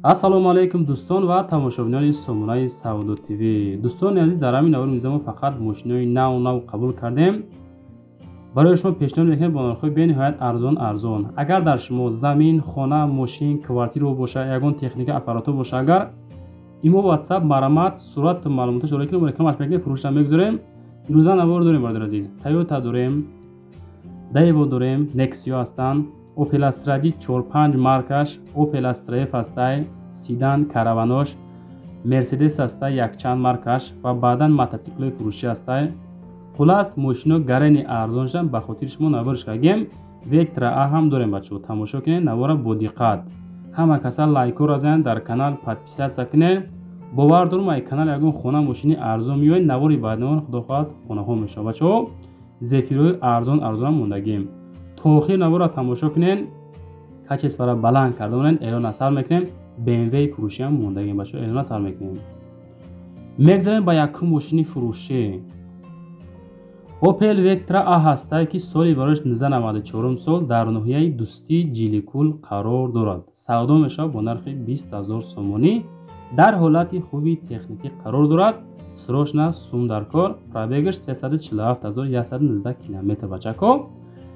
Ассалому алайкум дӯстон ва тамошобинони сомонаи Савдо ТВ. Дӯстони азиз, дар ҳамин навори мизамо фақат мошинои нав нав қабул кардем. Барои шумо пешниҳод мекунем бо нархҳои бениҳоят арзон арзон. Агар дар шумо замин, хона, мошин, квартира боша, ягон техника, аппаратҳо боша, агар имо WhatsApp марамат сурату маълумоташ дора ки рекламаш мекунем, фурӯшам мегузорем. Имрӯза навор дорем, бародари азиз. Toyota дорем, Daewoo дорем, Nexia ҳастанд, Opel Astra 4-5 маркаш, Opel Astra F ҳастай, седан, караванош, Mercedes ҳастай якчанд маркаш ва баъдан мотоциклҳои фурӯшӣ ҳастай. Хулас мошино гарени арзон шудан, ба хотири шумо наворш кардем. Vectra A ҳам дорем, бачаҳо, тамошо кунед навора бо диққат. Ҳама каса лайкҳоро занед, дар канал подписаться кунед. Бовар дорум, ай канал ягон хона мошини арзон меояд, навори баъднавор худо хоҳад хонаҳо мешавад. Бачаҳо, зефирҳои арзон арзонам мондагем. То охир наворро тамошо кунед, качествора баланд карда монед, эълон асар мекунем. BMW фурӯшиам мондагем, бачаҳо, эълон асар мекунем. Мегзарем ба якум мошини фурӯшӣ. Opel Vectra A ҳастай, ки соли барош 1994 сол дар ноҳияи Дӯстӣ Ҷиликул қарор дорад. Савдо мешавад бо нархи 20 000 сомонӣ. Дар ҳолати хуби техникӣ қарор дорад. Срочно сум дар кор. Пробегаш 347 119 километр, бачако.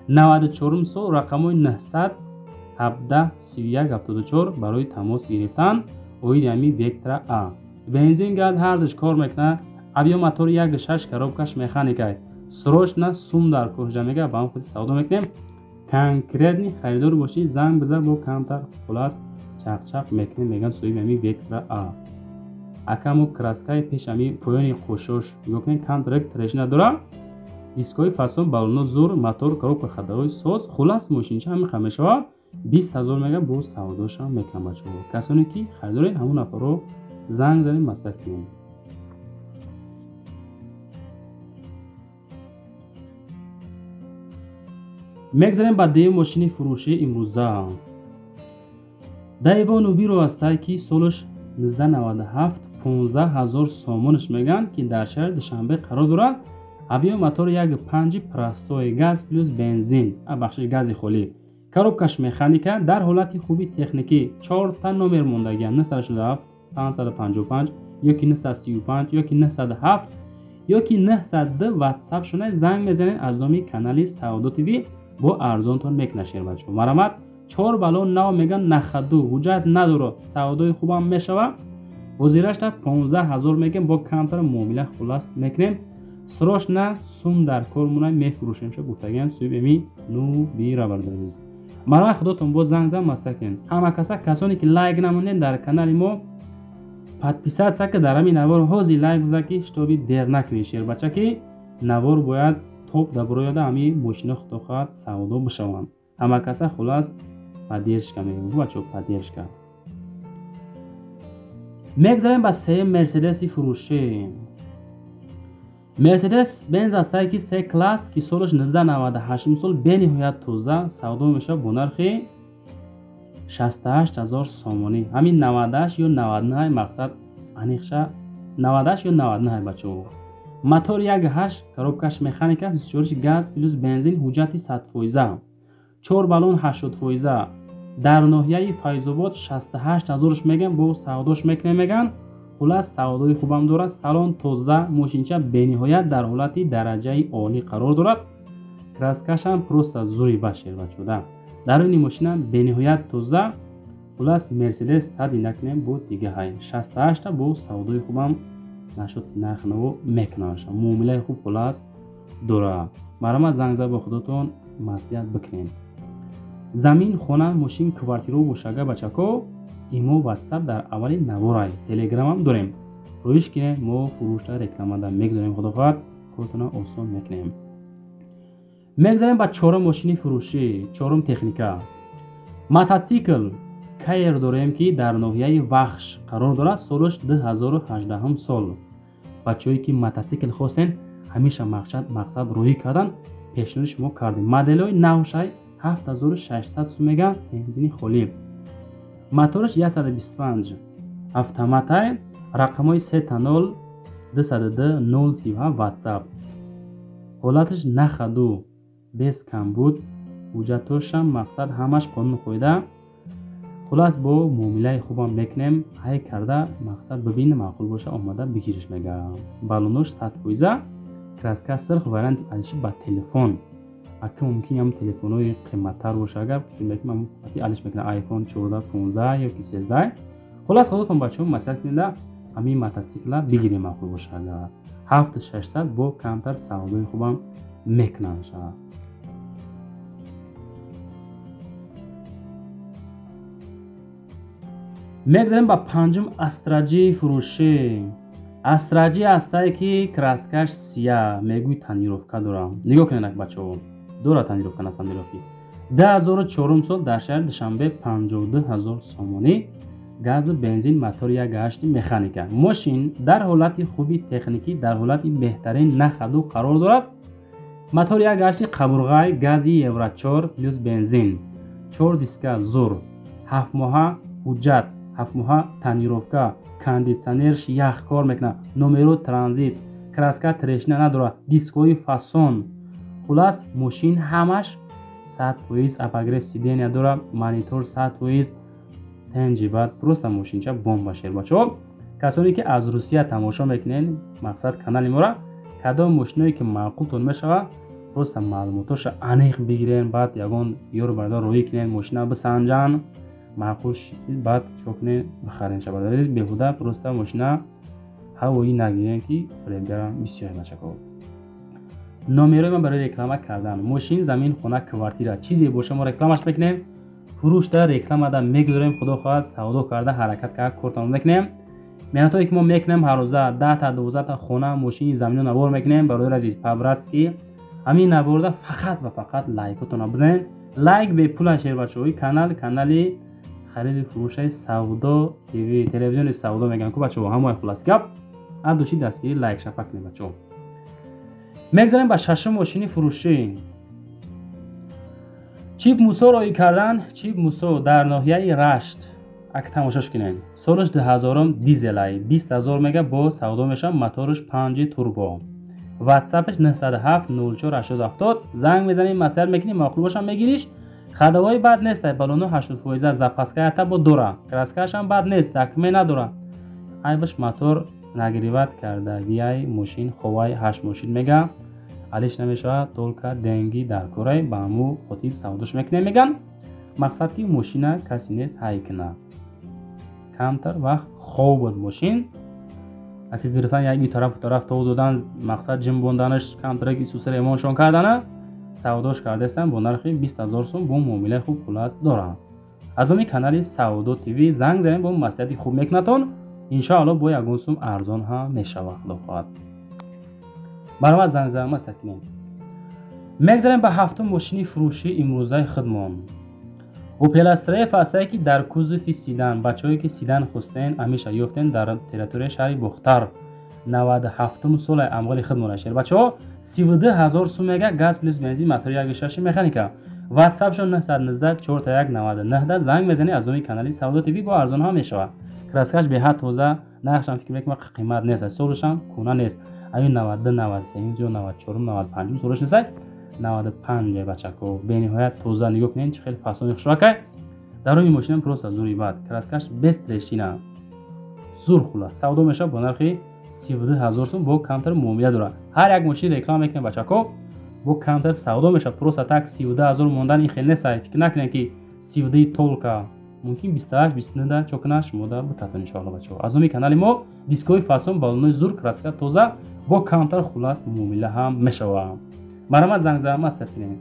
94 сол, рақамҳои 917 31 74 барои тамос гирифтан оиди ҳамин Vectra A. Бензин, газ ҳардуш кор мекунад. Объём мотори 1,6, коробкаш механикай. Срочно сум дар кор шуда мега, ба ҳам худи савдо мекунем. Конкретный харидор бошӣ, занг бизан, бо камтар хулас чақчақ мекунем, меган соҳиби ҳамин Vectra A. Акаму краскаи пеш ҳами поёни қошош нигоҳ кунед, камтарак трещина дора. Дискҳои фасон, баллоно зур, мотор, коробка ходовой соз. Хулас мошинча ҳамин қа мешавад. 20 000 мега, бо савдошам мекунам, бачаҳо. Касоне ки харидоред, ҳамон нафарро занг занед, маслиҳат кунед. Мегзарем ба дуюм мошини фурӯшии имрӯза. Daewoo Nubira ҳастай, ки солаш 1997, 15 000 сомонаш мегӯянд, ки дар шаҳри Душанбе қарор дорад. Объём мотори 1,5 простой, газ плюс бензин, бахшиш, гази холӣ. Коробкаш механика, дар ҳолати хуби техникӣ. Чорта номер мондагиам: 967, 555 ёки 935 ёки 907 ёки 902. WhatsApp шуна занг мезанед, аз номи канали Савдо ТВ бо арзонтон мекунад, шербачаҳо. Марамат, чор баллон нав меган, на ходу, ҳуҷҷат надорад, савдои хубам мешавад. Ҳозирашта 15 000 мегем, бо камтар муомила хулас мекунем. Срочно сум дар кор мона, мефурӯшем ша гуфтагиам соҳиби ами Нубира, бародари азиз. Марҳамат, худотон боз занг зан, маслиҳат кунед. Ҳама каса, касоне ки лайк намондед дар канали мо, подписаться ки дар ҳамин навор ҳозир лайк бизан, ки шитоби дер накунед, шербача, ки навор бояд топ даброяда, ҳамин мошино худо хоҳад савдо бишаванд. Ҳама каса хулас поддержка мегӯем, бачаҳо, поддержка. Мегзарем ба сеюм Мерседеси фурӯшӣ. Мерседес Бенз ҳастае, ки се класс, ки солаш 1998 сол, бениҳоят тоза, савдо мешавад бо нархи 68 000 сомонӣ. Ҳамин 98 ё 99, мақсад аниқша 98 ё 99, бачаҳо. Мотор 1,8, коробкаш механика, сӯзишвориш газ плюс бензин, ҳуҷҷати 100%, чор баллон 80%, дар ноҳияи Файзобод. 68 ҳазорш меган, бо савдош мекунем меган. Хулас савдои хубам дорад. Салон тоза, мошинча бениҳоят дар ҳолати дараҷаи олӣ қарор дорад. Краскашам просто зури башер, бачода. Даруни мошинам бениҳоят тоза. Хулас Мерседес сади накунем, бо дигаҳай 68та, бо савдои хубам нашуд, нархнаво мекунам, муомилаи хуб хулас дорад. Марҳамат, занг зад, бо худотон маслиҳат бикунед. Замин, хона, мошин, квартирао бошага, бачако, имо, ватсап дар аввали наворай, телеграмам дорем, рӯиш кинем, мо фурӯшта рекламада мегузорем, худо хоҳад кортона осон мекунем. Мегзарем ба чорум мошини фурӯшӣ. Чорум техника мотоцикл Кайр дорем, ки дар ноҳияи Вахш қарор дорад, солаш 2018 сол. Бачаҳое ки мотоцикл хостен, ҳамеша мақсад роҳӣ кардан, пешниҳоди шумо кардем. Моделҳои навшай 7600 сум меган, бензини холӣ, мотораш 125, автоматай. Рақамҳои 3 0 202 037 WhatsApp. Ҳолаташ на ходу, без камбуд, ҳуҷҷатошам мақсад ҳамаш қонун қоида. Хулас бо муомилаи хубам мекунем, ҳай карда мақсад бибин, маъқул боша омада бигириш мега. Балонош 100%, краска сирх, варианти алиши ба телефон. Ака мумкин ям телефонҳои қиматтар боша, агар фикр алиш мекунад iPhone 14, 15 ё ки 13. Хулас худатон бачаҳо маслиҳат кунед, ҳамин мотосикла бигирем маъқул боша агар. 7600 бо камтар савдои хубам мекунанд шава. Мегзарем ба панҷум астраҷи фурӯшӣ. Астраҷи астае ки краскаш сия, мегӯй тонировка дорам. Нигоҳ кунед бачаҳо, дора тонировка на самделоки. 2004 сол дар шаҳри Душанбе 52 000 сомонӣ, газу бензин, мотор 1.8 механика. Мошин дар ҳолати хуби техникӣ, дар ҳолати беҳтарин нахаду қарор дорад. Мотор 1.8 қабурғай, гази Евро 4 плюс бензин, 4 диска зур, 7 моҳа ҳуҷҷат, 7 моҳа тонировка, кондитсионерш ях кор мекунад, номеро транзит, краска трешина надорад, дискҳои фасон. Хулас мошин ҳамаш 100% обогрев сидения дорад, монитор 100%, тенҷи бад, просто мошинча бомба шер бачаҳо. Касоне ки аз Русия тамошо мекунед, мақсад канали мора, кадом мошиное ки маъқултон мешавад, просто маълумотоша аниқ бигирен, баъд ягон ёру бародар роҳӣ кунед, мошина бисанҷан, маъқул шид, баъд чико кунед, бихарен шабад. Беҳуда просто мошина ҳавоӣ нагирен ки фиребгарам бисёр бачако. Номерои ман барои реклама кардан мошин, замин, хона, квартира, чизе боша мо рекламаш мекунем, фурӯшда рекламада мегузорем, худо хоҳад савдо карда ҳаракат карда кортон мекунем. Меҳнатое ки мо мекунем ҳаррӯза 10 та 12 та хона, мошини, замино навор мекунем. Бародари азиз, по-братски ҳамин наворда фақат ва фақат лайкотонро бизанед. Лайк бепула шер бачаҳои канал, канали хариди фурӯшаи Савдо ТВ, телевизиони Савдо мегӯям ку бачаҳо, ҳамаи хулас гап аз души дастгирӣ лайк шафа кунед бачаҳо. Мегзарем ба шашум мошини фурӯшӣ. Чип Мусо роӣ кардан, Чип Мусо дар ноҳияи Рашт. Ака тамошош кунед. Солаш 2000 дизелай, 20 000 мега бо савдо мешавад, мотораш 5 турбо. WhatsApp-ш 907 04 870, занг мезанем, маслиҳат мекунем, маъқул бошам мегириш. Хадавои бад нест, балону 80%, запаска ята бо дора, краскашам бад нест, дакме надора. Айбаш мотор нагриват кардагиай мошин ховай 8 мошин мега. Алиш намешавад, толка денги дар корай, ба ҳаму хотир савдош мекунем меган. Мақсад ки мошина каси нест ҳай куна. Камтар вақт хов буд мошин. Аки гирифтан як тарафу тараф тов додан, мақсад ҷимбонданаш, камтараки сусар эмоншон кардана, савдош кардастан бо нархи 20 000 сом бо муомилаи хуб хулас доранд. Аз номи канали Савдо ТВ занг занем, бо маслиҳати хуб мекунатон, иншоалло бо ягон сум арзон ҳам мешавад, худо хоҳад. Баромад занг занем, маслиҳат кунем. Мегзарем ба ҳафтум мошини фурӯшии имрӯзаи худмон. Opel Astra ҳастае ки дар кузови седан, бачаҳое ки седан хостен, ҳамеша ёфтен дар территорияи шаҳри Бохтар. 97 соли амғоли худмон шер бачаҳо, 32 000 сум мега, газ плюс бензин, мотор 1.6 механика. WhatsApp-шон 919 41 99, занг мезанед аз номи канали Савдо ТВ бо арзон ҳам мешавад. Краскаш беҳад тоза, нархшам фикр мекунам қимат нест, солашам кӯна нест. Ҳамин 92, 93 ё 94, 95 солаш нест. 95 бачако, бениҳоят тоза, нигоҳ кунед чӣ хеле фасони хушракай. Дарони мошинам просто зури бад, краскаш без трещина, зур хулас. Савдо мешавад бо нархи 32 000 сум, бо камтар муомила дорад. Ҳар як мошин реклама мекунем бачако, бо камтар савдо мешавад. Просто так 32 000 мондан ин хеле нест, фикр накунед ки 32 толка, мумкин 28, 29 чокна шумо да битатон иншоалло бачаҳо. Аз номи канали мо дискҳои фасон, балонои зур, краска тоза, бо камтар хулас муомила ҳам мешавад. Марҳамат занг занем, маслиҳат кунем.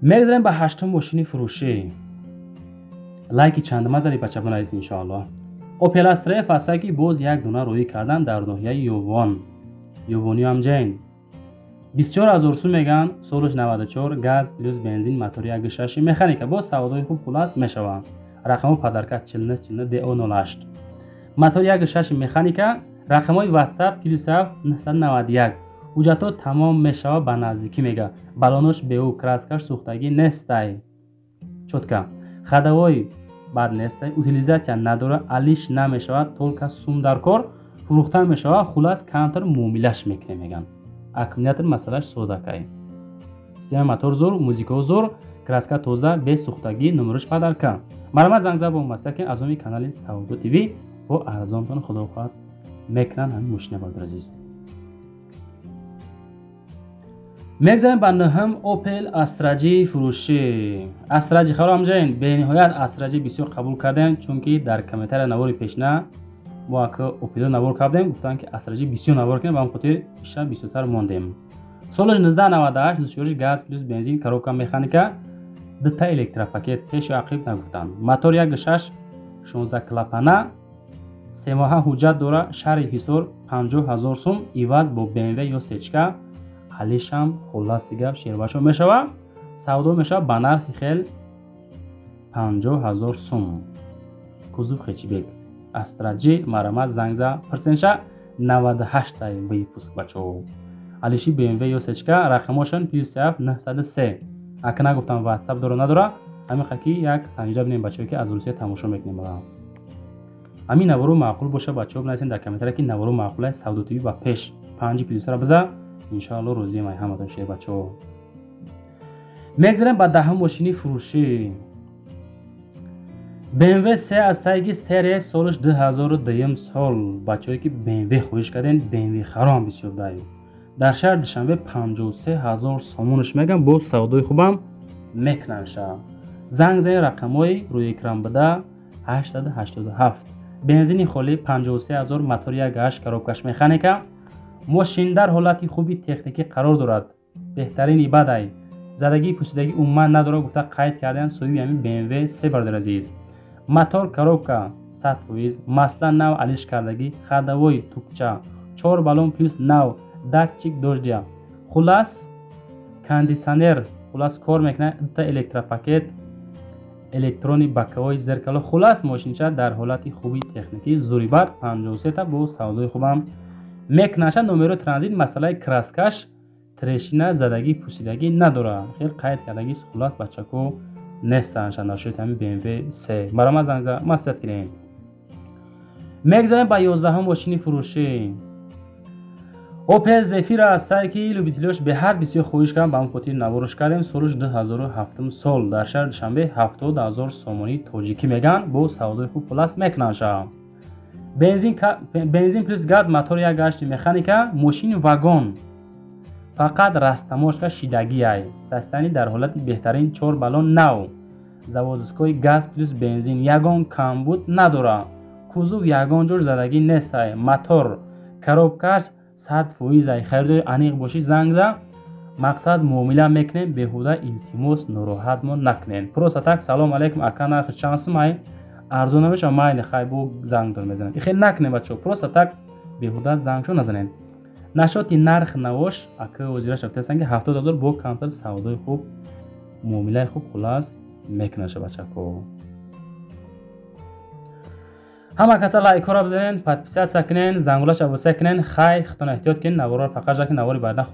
Мегзарем ба ҳаштум мошини фурӯшӣ. Лайки чандума зади бача бинавис иншоалло. Opel Astra ҳастае ки боз як дона роҳӣ кардан дар ноҳияи Ёвон. Ёвони ҳамҷайн. 24 000 сум меган, солаш 94, газ плюс бензин, мотор 1.6 механика. Боз савдои хуб хулас мешавад. Рақамҳо падарка 49 49 DO 08. Мотор 1.6 механика, рақамҳои WhatsApp +7 991. Ҳуҷҷатҳо тамом мешавад ба наздикӣ мега. Балонош беу, краскаш сӯхтагӣ нестай. Чотка. Хадавои бад нестай, утилизатсия надора, алиш намешавад, толка сум дар кор, фурӯхта мешавад, хулас камтар муомилаш мекунем меган. Аккумулятор масъалаш содакай. Система мотор зур, музикао зур, краска тоза, без сӯхтагӣ, номерош подарка. Марҳамат, занг зада бо масъала аз номи канали Савдо ТВ бо арзонтон худо хоҳад мекунанд ҳамин мошина, бародар азиз. Мегзарем ба нӯҳум Opel Astra G фурӯшӣ. Astra G харо ҳамҷаин бениҳоят Astra G бисёр қабул кардем, чунки дар комментария навори пешина мо ака Opel навор кардем, гуфтанд ки Astra G бисёр навор кунем, ба ҳам хотир иша бисёртар мондем. Солаш 1998, зушёриш газ плюс бензин, коробка механика, дута электропакет, пешу ақиб нагуфтанд. Мотор 1.6, 16 клапана, семоҳа ҳуҷҷат дора, шаҳри Ҳисор 50 000 сум, иваз бо BMW ё сечка, алишам хулласи гап шербачо мешава, савдо мешава ба нархи хел 50 000 сум. Кузов хэтчбек Astra G, марҳамат, занг за пурсенша 98 тай выпуск бачо. Алиши BMW ё сечка, рақамошон плюс 7 903. Ака нагуфтам WhatsApp дора надора, ҳамин хаки як санҷида бинем бачаҳое ки аз Русия тамошо мекунем. Ҳамин наворо маъқул боша бачаҳо, бинависен дар комментария ки наворо маъқул аст, Савдо ТВ ба пеш 5 плюсара биза, иншоалло розием ай ҳаматон шер бачаҳо. Мегзарем ба даҳум мошини фурӯшӣ. BMW 3 аз таги серия, солаш 2002 сол. Бачаҳое ки BMW хоҳиш кардем, BMW харом бисёр даю. Дар шаҳри Душанбе 53 000 сомонаш мегам, бо савдои хубам мекунанд ша. Занг зани рақамҳои рӯи экран буда 887. Бензини холӣ 53 000, мотор 1.8, коробкаш механика. Мошин дар ҳолати хуби техникӣ қарор дорад. Беҳтарин ибадай. Задагии пӯсидагӣ умуман надорад, гуфта қайд карданд соҳиби ҳамин BMW 3 бародар азиз. Мотор, коробка 100%, масла нав алиш кардагӣ, ходовой тукча, 4 баллон плюс нав, датчик дождя. Хулас кондитсионер, хулас кор мекунад, дута электропакет, электрони боковой зеркало. Хулас мошинча дар ҳолати хуби техникӣ, зурибат 53 та бо савдои хубам мекунаша. Номеро транзит, масъалаи краскаш трешина, задагӣ пӯсидагӣ надорад. Хел қайд кардагӣ, хулас бачако нестанд шанашои ҳамин BMW 3. Марҳамат, занг зада маслиҳат кунем. Мегзарем ба 11 мошини фурӯшӣ. Opel Zafira аз таги любителёш беҳад бисёр хоҳиш кардам, ба ҳамин хотир наворош кардем. Солаш 2007 сол, дар шаҳри Душанбе 70 000 сомонии тоҷикӣ меган, бо савдои хуб хулас мекунанд ша. Бензин плюс газ, мотор 1.8 механика, мошини вагон. Фақат растамошка шидагиай. Состояние дар ҳолати беҳтарин, 4 баллон нав. Заводской газ плюс бензин, ягон камбуд надора. Кузов ягон ҷор задагӣ нестай. Мотор, коробкаш 100%. Ай харидори аниқ бошӣ занг за, мақсад муомила мекунем, беҳуда илтимос нороҳатмон накунем. Просто так салом алейкум ака, нархи чанд сум ай, арзон намешава, майли хай бо зангдор мезанем. Ихел накунем бачаҳо, просто так беҳуда зангшо назанем. Нашоти нарх навош ака озираш рафтаасан ки 70 000 бо камтар савдои хуб, муомилаи хуб хулас мекунаша бачако. Ҳама каса лайкҳоро бизанен, подписаться кунен, зангулаша боса кунен, хай худтон эҳтиёт кунен, наворро фақат жаки навори баъдан.